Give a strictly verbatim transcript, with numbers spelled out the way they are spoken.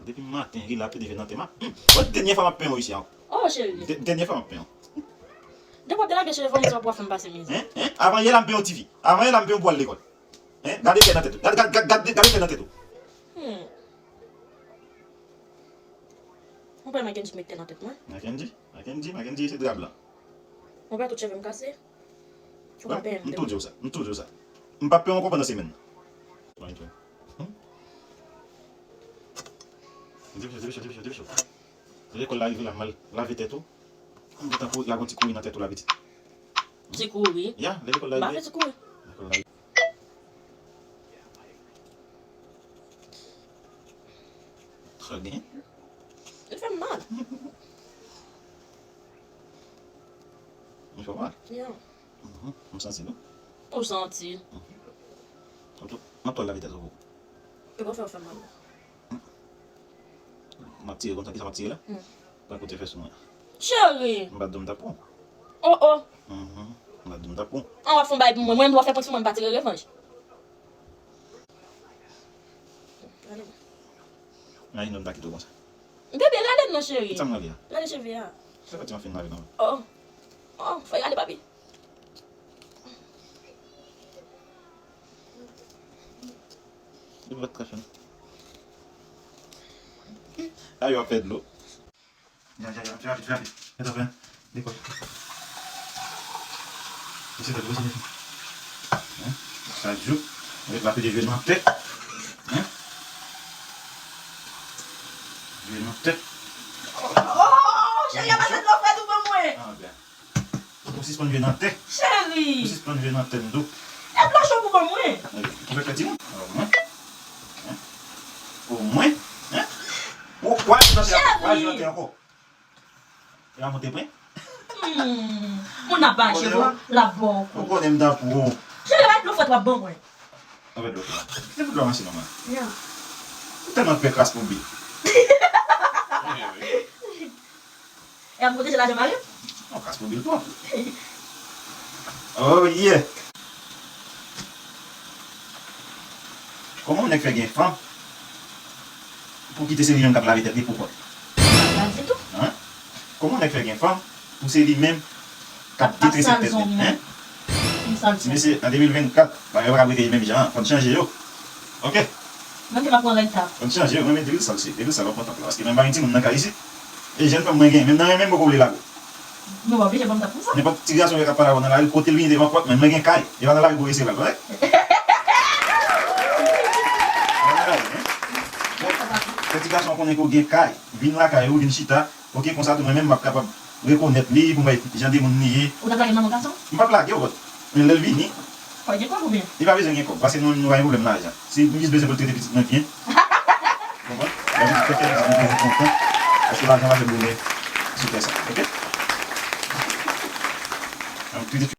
Depi maten, ri la ap leve nan tèt mwen. Hmm. Bon, dènyè fwa m ap penyen w isi an. Oh, cheri. Dè- Dènyè fwa m ap penyen w. Depi w ap delage cheve m, se pa pou w ap fè m pase mizè. Hein? Hein? Avan yè la m penyen w T V. Avan yè la m penyen w pou al lekòl. Hein? Gade kè nan tèt ou. Gade, gade, gade, gade kè nan tèt ou. Ou pa Mackendy ki met kè nan tèt mwen. Mackendy? Mackendy? Mackendy se dra blan. Ou pa tout cheve m kase. Ou pa penyen m. M tou di w sa. M tou di w sa. M pa penyen w ankò pandan semèn nan. Hmm? Depi cho, depi cho, depi cho, depi cho. Lekòl la rive la, m al lave tèt ou. M gentan pou lage yon ti kouri nan tèt ou la, pitit. Ti kouri? Ya, lè lekòl la rive. M pa fè ti kouri. Lekòl la rive. Trè byen. Li fè m mal. Li fè w mal? Ya. Mhm. M santi l wi. Ou santi? Mhm. An tou, nan twal la vitès ou. Ki bò fè w fè mal? M ap tire konsa, kisa m ap tire la? Hmm. Pran kote fè sou mwen. Cheri! M pa t di w m t ap pran w. Oh, oh. Mhm. M pa t di w m t ap pran w. An w ap fè yon bagay pou mwen. Mwen menm lè w fè prank sou mwen, m pa tire revanj. Imajine w m ta kite w konsa. Bebe, rale l non, cheri. Sa m rale a? Rale cheve a. Sa fè ti m ap fin lave non. Oh. Oh, fè rale, papi. Li pa t ka fè. A yo ap fè dlo. Ya, ya, ya, fè rapid, fè rapid. Fè tan, fè. Dekòl. Wese tèt, wese tèt. Hein? Sa djou. Ret la pede jwe nan tèt. Hein? Jwe nan tèt. Oh, cheri, a pase dlo frèt ou ban mwen. Ah, ben. Ou sispann jwe nan tè. Cheri. Ou sispann jwe nan tè m tou. E blanch ou pou ban mwen. Ou fè timoun. Ou mwen. Hein? Ou mwen. Hein? Ou kwa jwe nan tè ankò? Kwa jwe nan tè ankò? E a monte pwen? Hmm. Moun ap baje vwa, l ap ba w kou. Ou konnen m t ap pran w. Cheri, bay dlo frèt w ap ban mwen. Avèk dlo frèt. Se pou dlo mache nòmal. Ya. Ou tèlman pè kras pou bi. E ap pwoteje lajan mari m? Non, kras pou bil twòp. Oh, yeah. Kòman yon nèg fè gen fanm pou kite se li menm k ap lave tèt li pou kont li? Pas ditou. Hein? Kòman yon nèg fè gen fanm pou se li menm k ap detrese tèt li? Hein? Ti mesye, an de mil vennkat, bagay yo pa ka rete menm jan an, fò n chanje yo. Ok? Mwen te pa pran règ sa. Fò n chanje yo, mwen menm de mil sèz se, de mil sèz w ap pran tanp la, paske mwen pa gen timoun nan kay isit. E jèn fanm mwen gen, menm nan renmen m poko vle lage w. Men w pa oblije ban m tanp pou sa. Nenpòt ti gason yo k ap pale avè w nan lari, kote l vini devan pòt mwen, mwen gen kay. E pa nan lari pou rese pral, kòrèk? Fè ti gason an konnen ke w gen kay, vin lakay ou, vin chita. Ok, konsa tou mwen menm m ap kapab rekonèt li pou m wè jan de moun li ye. Ou t ap lage m nan men gason? M p ap lage w, but, men lè l vini. Fò l gen kòb oubyen? Li pa bezwen gen kòb, paske nou, nou pa gen pwoblèm lajan. Se m jis bezwen pou l trete pitit mwen byen. Konprann? Lè pitit, fè pitit mwen toujou kontan, paske lajan pa fè bonè sou tè sa. Ok? Donk, trete